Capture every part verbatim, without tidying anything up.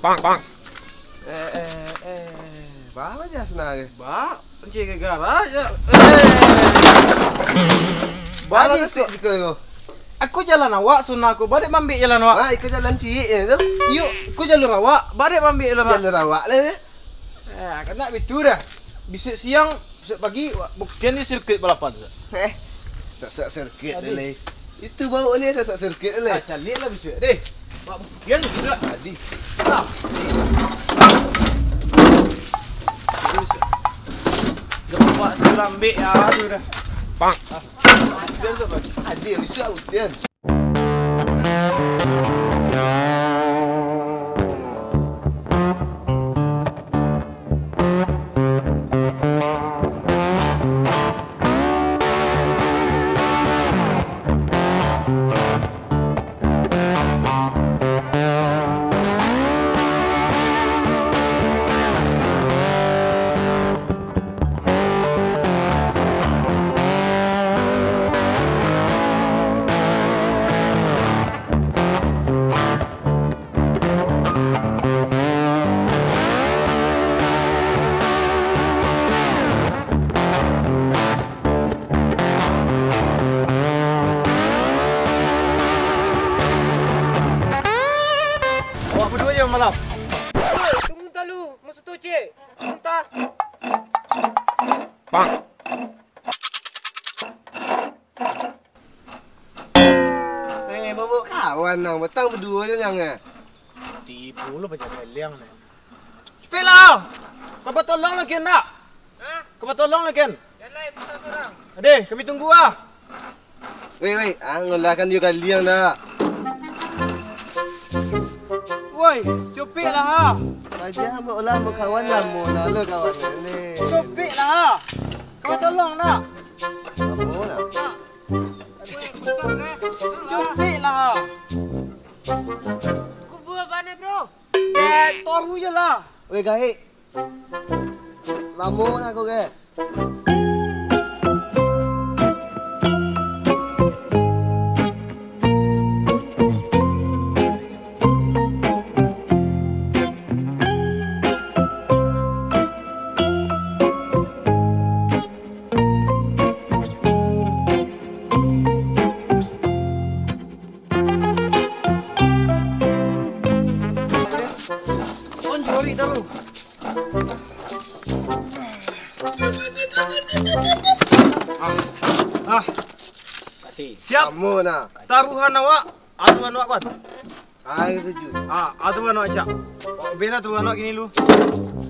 Pang, pang. Eh, eh, eh. Baa baja Suna ko? Ba, encik gara-gara, yo. Eh. Baa Adi, kasuik ko. Jiko ko. Aku jalan awak, Suna ko. Baa dek maambiak jalan awak? Wah, iko jalan ciek je tu. Iyo, iko jalur awak. Baa dek maambiak jalan awak? Jalur awak lah, yo. Eh, kena bitu dah. Bisuak siang, bisuak pagi, wak, buktian di sirkuit balapan, Suna. Eh, sasak sirkuit Adi. Lai. Itu bau ni sasak sirkuit lai. Ah, caliak lah bisuak. Deh, wak buktian bisuak. Adi. Nah. Itu bisuak. Gak buat sebelah ambik ya, aduh dah. Pang. Buktian, Suna. Adi, bisuak buktian. Awak baduo se malam. Tunggu talu, masuak tu, cik. Muntah. Eh, mabok kawan nang, batang baduo je nang, eh. Tibo lo paja galiang ni. Capeklah! Kau batolong lai kan, nak? Hah? Kau batolong lai kan? Jan lai, bisa surang. Adeh, kami tunggu ah. Weh, weh, ah, ngolahkan dio galiang dah. Woi, capeklah ha. Paja ambo lah, ambo kawan lamo nah lo kawan ni. Capeklah ha. Kau tolong nak. Lamo nak. Nak. Capeklah ha. Kubua bana, bro. Eh, toru je lah. Weh, gaek. Lamo nak ko, gaek. Enjoy tahu. Ah. Ah. Kasih. Siap. Kamu nah. Taruhan awak, aduan awak kuat. Ah, itu ju. Ah, aduan awak siap. Awak bela taruhan awak kini lu.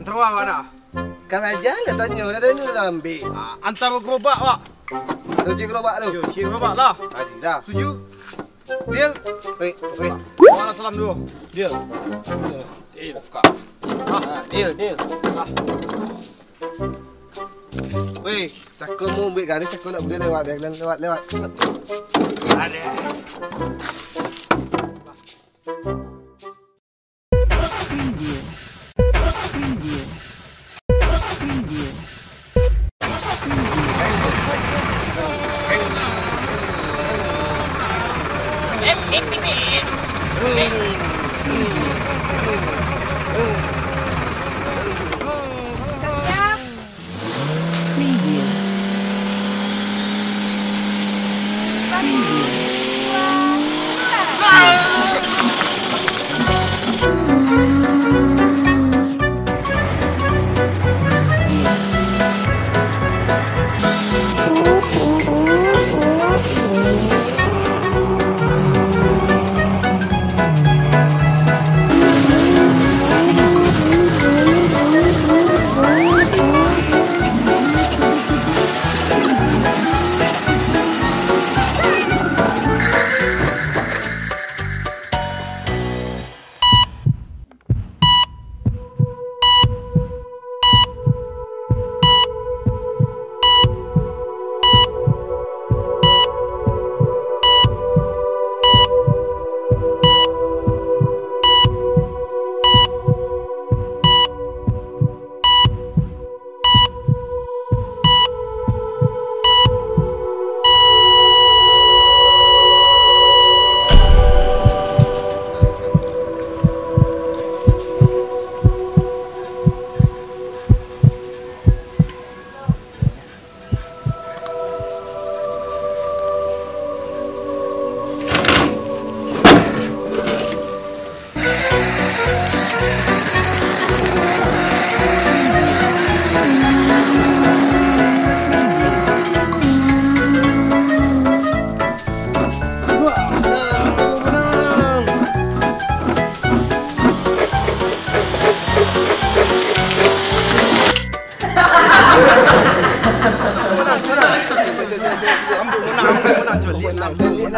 Antaro awak dah. Kan aja lah tanyo, dah tanyo lah ambil. Ah, antaro gerobak awak. Antaro cik gerobak tu. Yo, cik gerobak lah. Tadi dah. Setuju? Deal? Weh, weh. Wala salam dulu. Deal. Deal. Deal. Ah, deal, deal. Ah. Weh, cako mau buek garis, cako nak buek lewat, lewat, lewat. Ada.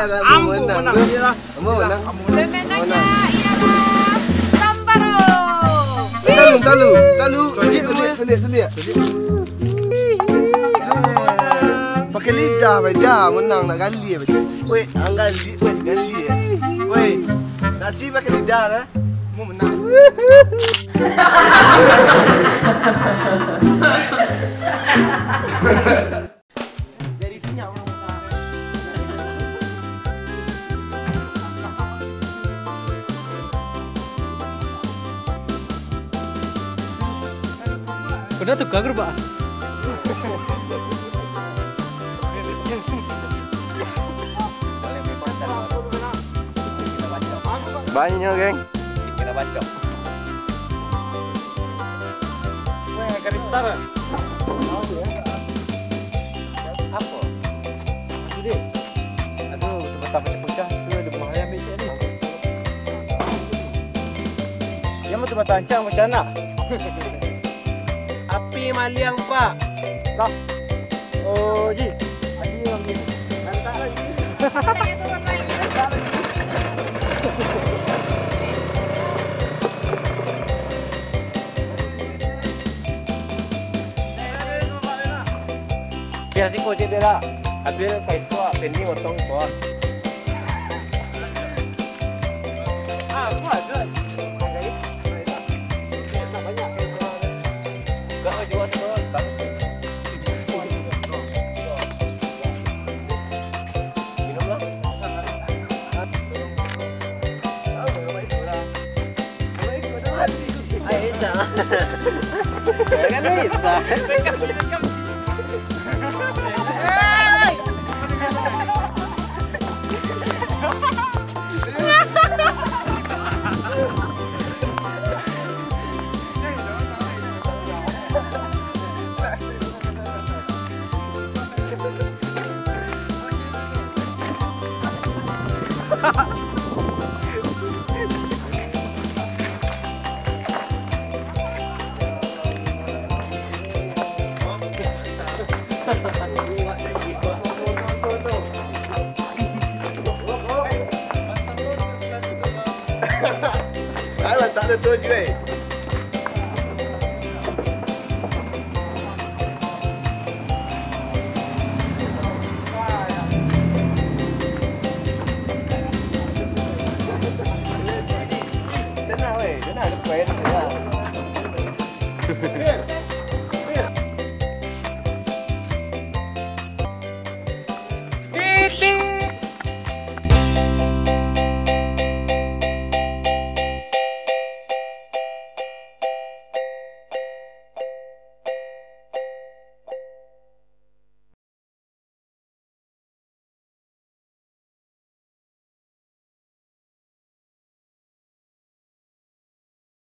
Ambo menang. Iyalah. Ambo menang. Pemenangnya ialah Sambaro. Eh, talu, talu, talu. Coliak, coliak, coliak, coliak. Eh, pakai lidah baja menang nak gali baja. Weh, ang gali, weh, gali. Weh, nasi pakai lidah lah. Mau menang. Dari sini aku nampak. Udah tukar gerobak. Banyak, geng. Kira bacok. Weh, garis start. Apo? Aduh, tempat apa pecah? Tu ada buah ayam besok ni. Dia mah tempat tancang macam mana? Api maliang, Pak. Lah. Oh, Ji. Adi, Bang, Ji. Lantak lagi. Biasa kau cek dia lah. Habis kain tu, ah, pending otong tu, ah. Ah, aku ada. Banyak. Kau jual semua, bagus. Minumlah. Ayo, Isa. Kan bisa. Alah, tak ada tujuan, eh.